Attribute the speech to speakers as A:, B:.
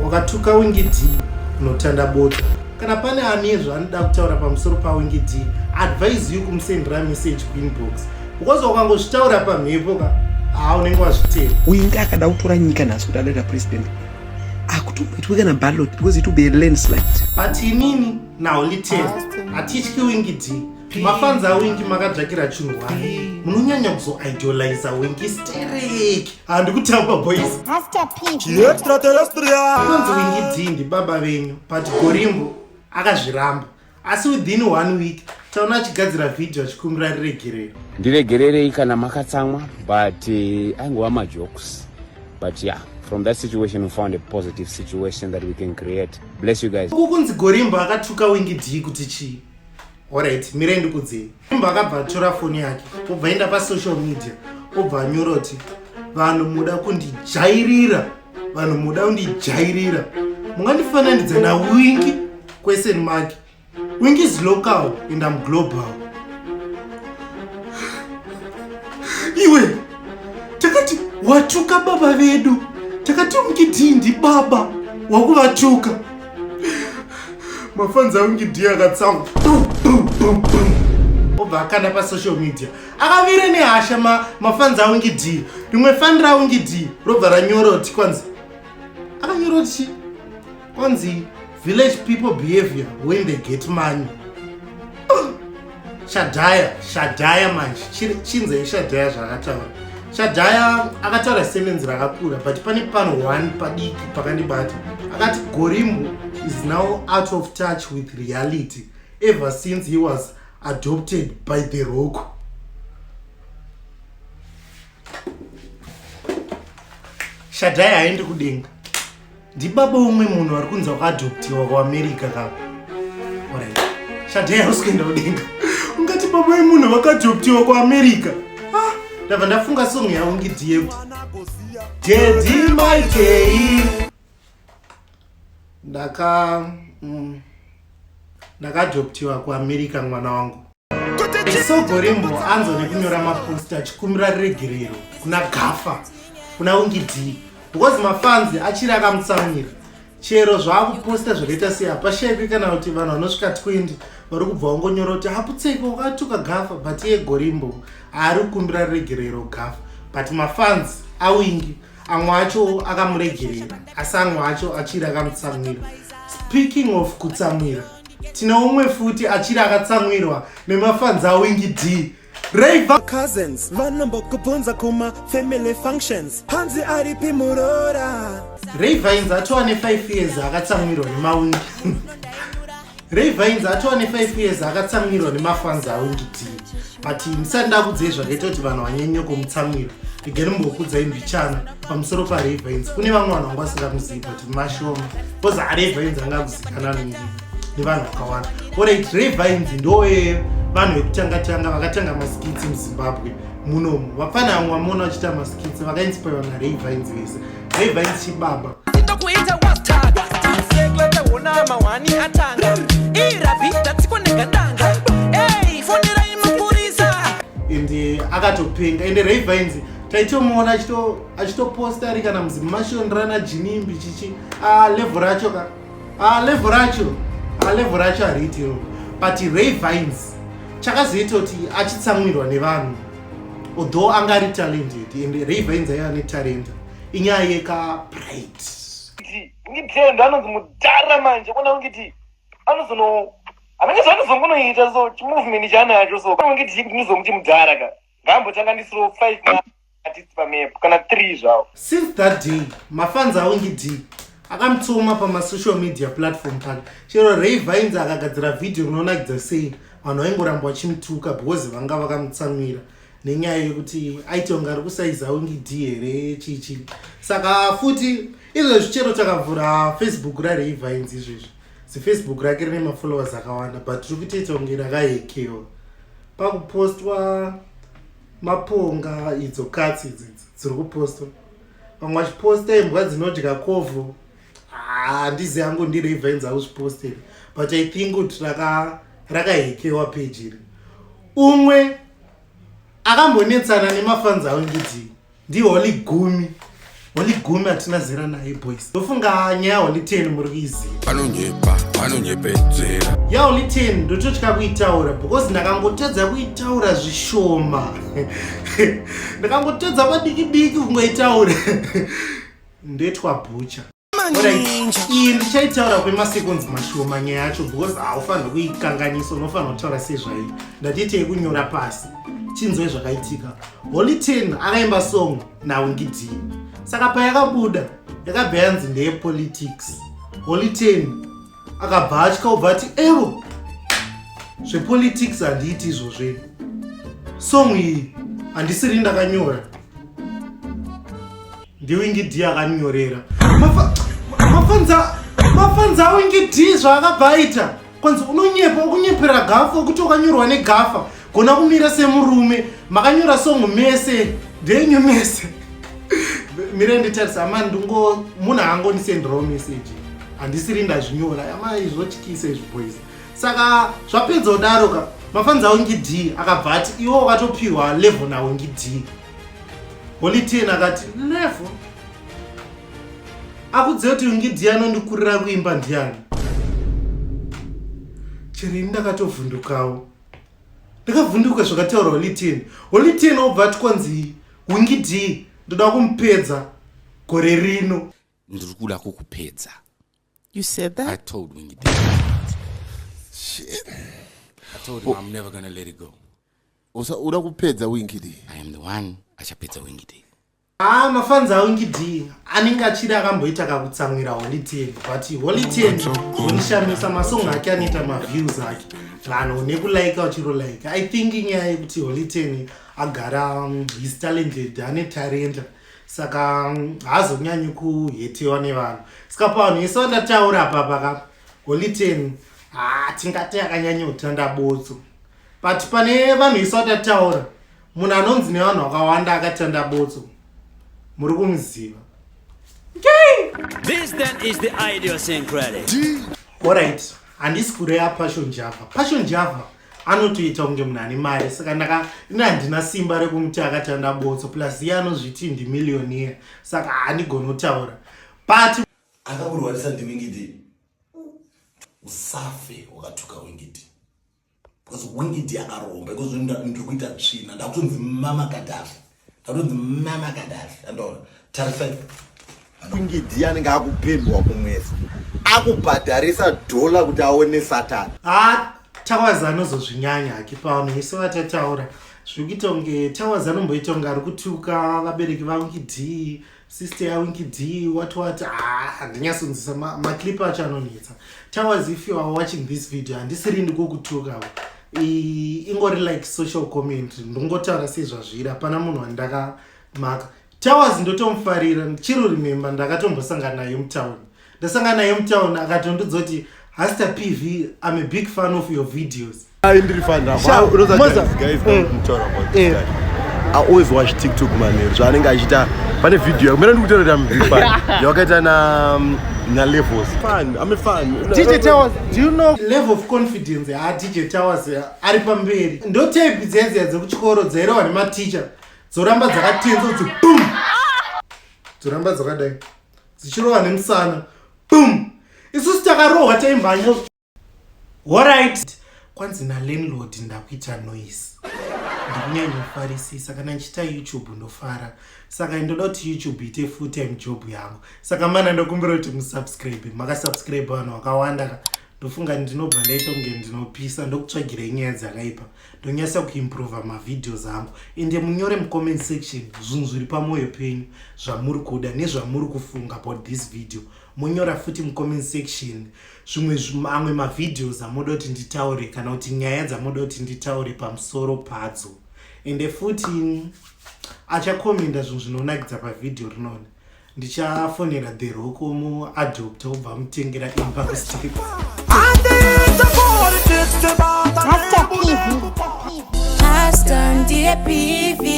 A: Wakatuka Winky D unotanda bota. Kana pane ane zvaanoda kutaura pamusoro paWinky D, advise you kumusendera message kuinbox because wakangozvitaura pamhepo ka haa unenge wazvitenda.
B: Winky akada kutora nyika nhasi kuti adaita president akutomboitwe kana ballot because it will be a landslide.
A: But inini naHoly Ten hatityi Winky D. Mafans aWinky makadzvakira chinhu wani munonyanya kuzoidoliza Winky stereki. Handikutamba boys.
C: Master P.
A: Chiextraterrestrial. Kunonzi Winky D ndibaba venyu but Gorimbo akazviramba. Asi within one week taona achigadzira video achikumbira riregerero.
D: Ndiregererei kana makatsamwa but aingova majokes but yeah from that situation we found a positive situation that we can create. Bless you guys.
A: Uku kunzi Gorimbo akatuka Winky D kuti chii? Alright, mirai ndikudzei. Gorimbo akabva atora foni yake, obva aenda pasocial media, obva anyora kuti vanhu muda kundijairira, vanhu muda kundijairira. Mungandifananidza naWinky question mark. Winky is local and I'm global. Iwe, takati watuka baba vedu, takati Winky D ndibaba, wakuvatuka. Mafanzi aWinky D akatsamwa. Obva akanda pasocial media. Akavira nehasha mafanzi aWinky D. Rimwe fani raWinky D robva ranyora kuti kwanzi akanyora kuti chii? Kwanzi village people behavior when they get money. Shadaya, Shadaya manje chinzei Shadaya zvaakataura. Shadaya akataura sentence rakakura but pane pano one padiki pakandibata. Akati Gorimbo is now out of touch with reality ever since he was adopted by the Rock. Shadaya haendi kudenga. Ndibaba umwe munhu ari kunzi wakadoptiwa kuAmerica ka. Alright. Shadaya hausi kuenda kudenga. Ungati baba vemunhu vakadoptiwa kuAmerica. Ah, ndabva ndafunga song yaWinky D yekuti Daddy Mikey. Ndakadoptiwa kuAmerica mwana wangu. So Gorimbo anzwa nekunyora mapost achikumbira regerero kuna Gafa, kuna Winky D because mafanzi achiri akamutsamwira. Chero zvaakuposta zvakaita sei hapashaikwi kana kuti vanhu vanosvika 20 vari kubva vangonyora kuti haputseki wakatuka Gafa, but iye Gorimbo ari kukumbira regerero Gafa, but mafanzi aWinky amwe acho akamuregerera asi amwe acho achiri akamutsamwira. Speaking of kutsamwira, tine umwe futi achiri akatsamwirwa nemafanzi aWinky D. Rayva
E: Cousins vanombokubvunza kuma family functions hanzi aripi muroora.
A: Ray Vines atova ne 5 years akatsamwirwa nemaWinky. Ray Vines atova ne 5 years akatsamwirwa nemafanzi aWinky D. But ndisati ndakudzei zvakaita kuti vanhu vanyanye kumutsamwira, regai ndimbokudzai mbichana pamusoro paRay Vines. Kune vamwe vanhu vanga vasingamuzivi but mashoma because Ray Vines anga akuzikanwa nevanhu vakawanda. Alright, Ray Vines ndowe vanhu vekutanga tanga vakatanga maskits muZimbabwe munomu. Vapfana vamwe vamuona vachiita maskits vakainspirwa naRay Vines vese. Ray Vines chibaba.
F: Ndokuita wastag sekleta wona mawani atanga irabi tatsikwa negandanga ei fonerai mapurisa.
A: Ende akatopenga. Ende Ray Vines taitomuona achitoposta ari kana muZimashon rana Jinimbi chichi. Level racho ka. Level racho. Level racho hariiti iro. But Ray Vines chakazoita kuti achitsamwirwa nevanhu although anga ari talented and Ray Vines aiva netalenta inyaya yeka pride.
F: Ngitendo anonzi mudhara manje kuona kungiti anozono hamene zvaanozongonoita so chimovement chaanacho so kungiti ndinozomuti mudhara ka ngaambotanga ndisiro 5 artist pamap kana 3 zvavo.
A: Since that day mafanzi aWinky D akamutsoma pamasocial media platform pake. Chero Ray Vines akagadzira video rinonakidza sei vanhu vaingoramba vachimutuka because vanga vakamutsamwira nenyaya yekuti aiti kunge ari kusaiza Winky D here chichi. Saka futi izvezvi chero takavhura Facebook raRay Vines izvezvi zifacebook rake rine mafollowers akawanda but tiri kutoita kunge rakahekewa pakupostwa maponga idzo katsi idzi dziri kupostwa vamwe vachiposta imbwa dzinodya kovho. Handizi yangu ndiRay Vines akuzviposteri but I think kuti rakahekewa page iri. Umwe akambonetsana nemafanzi aWinky D ndiHoly Gumi. Holy Gumi hatina zera naye boys. Ndofunga nyaya Holy 10 muri kuiziva.
C: Vanonyepa, vanonyepedzera.
A: YaHoly 10 ndototya kuitaura because ndakangotadza kuitaura zvishoma. Ndakangotadza padiki diki kungoitaura. Ndoitwa bhucha. Alright, iyi ndichaitaura kwemaseconds mashoma nyaya yacho because haufanirwi kuikanganisa, unofanira kutaura sezvairi. Ndatiitei kunyora pasi. Chinzwe zvakaitika. Holy 10 akaimba song naWinky D. Saka payakabuda yakabva yanzi ndeyepolitics. Holy 10 akabva atya ubva ati evo zvepolitics handiiti izvozvo. Song iyi handisiri ndakanyora, ndiWinky D akanyorera. Mafanza aWinky D zvaakabva aita kwanzi unonyepa, ukunyepera gafa kuti wakanyorwa negafa. Gona kumira semurume, makanyora song mese, ndenyu mese. Mire nditarisa ama ndingo munhu haangondisenderawo message, handisiri ndazvinyora ama izvotyisa izvi boys. Saka zvapedza kudaro ka, mafanza aWinky D akabva ati iwo wakatopiwa level naWinky D. Holy 10 akati level akudziva kuti Winky D anondikurira kuimba ndiani. Chero ini ndakatovhundukawo, ndakavhunduka zvakataura Holy 10. Holy 10 obva ati kwanzi Winky D ndoda kumupedza gore rino.
C: Ndiri kuda kukupedza.
G: You said that?
C: I told Winky D.
H: Shit.
C: I told him I'm never gonna let it go.
H: Uda kupedza Winky D.
C: I am the one achapedza Winky D.
A: Ah, mafanza aWinky D anenge achiri akamboita kakutsamwira Holy 10, but Holy 10 zonishamisa masong ake anoita maviews ake, vanhu nekulaika vachirolaika. I think inyaya yekuti Holy 10 agara he's talented, ane tarenta, saka haazonyanyi kuhetewa nevanhu. Saka pavanhu vese vandataura apa paka Holy 10 ha tingati akanyanya kutanda botso, but pane vanhu vese vandataura, munhu anonzi nevanhu vakawanda akatanda botso muri kumuziva.
I: This then is the idiosyncratic.
A: Alright, handisi kureya Passion Java. Passion Java anotoita kunge munhu ane mari, saka ndaka ine handina simba rekumuti akatanda botso, plus iye anozviti ndimillionaire, saka handigoni kutaura, but
J: Akakurwarisa ndiWinky D. Usafe wakatuka Winky D because Winky D akaromba. Because ndiri kuita tsvina, ndakutonzi Mama Kadafi, ndakutonzi Mama Kadafi. Andoona, tarisai.
H: Winky D anenge akupendwa kumwezi, akubhadharisa dhola kuti aone Satani.
A: Ha, Towers anozozvinyanya hake. Pavanhu vese vatataura, zviri kuita kunge Towers anomboita kunge ari kutuka vabereki vaWinky D, sister yaWinky D, what what. Ha, handinyatsonzisa maclip acho anonetsa. Towers, if you are watching this video, handisiri ndikukutuka. Ingori like social comment, ndongotaura sezvazviri, hapana munhu wandakamaka. Towers ndotomufarira, chiri remember ndakatombosangana naye mutauni. Ndasangana naye mutauni akatondudza kuti, "Hasta PV, I'm a big fan of your videos."
K: Ai, ndiri fan.
A: Sha, Moza.
K: Guys, mutaura about this guy. I always watch TikTok manheru zvaanenge achiita. Pane video yakumira ndikutaura kuti I'm big fan yawakaita na Levels. Fan, I'm a fan.
A: DJ Towers, do you know level of confidence ya DJ Towers ari pamberi? Ndo type dziya dziya dzekuchikoro dzairehwa nematicha, dzoramba dzakatenza kuti boom, dzoramba dzakadai dzichirova nemusana boom. Isusu takarohwa taimhanya. Alright, kwanzi nalandlord ndakuita noise. Ndikunyanyofarisisa kana ndichiita YouTube, ndofara, saka ndoda kuti YouTube iite full time job yangu. Saka mana ndokumbira kuti musubscribe. Makasubscribe vanhu vakawanda, ndofunga ndinobva ndaita kunge ndinopisa, ndokutsvagirai nyaya dzakaipa, ndonyasa kuimprova mavideos angu. Ende munyore mucomment section zvinhu zviri pamwoyo penyu, zvamuri kuda nezvamuri kufunga about this video. Munyora futi mucomment section zvimwe amwe mavideos amoda kuti nditaure kana kuti nyaya dzamoda kuti nditaure pamusoro padzo. Ende futi achakomenda zvinhu zvinonakidza pavhidhiyo rinoni, ndichafonera The Rock omuadopta, obva mutengera imba kuStates.
G: Pastor PV.
L: Pastor ndiye PV.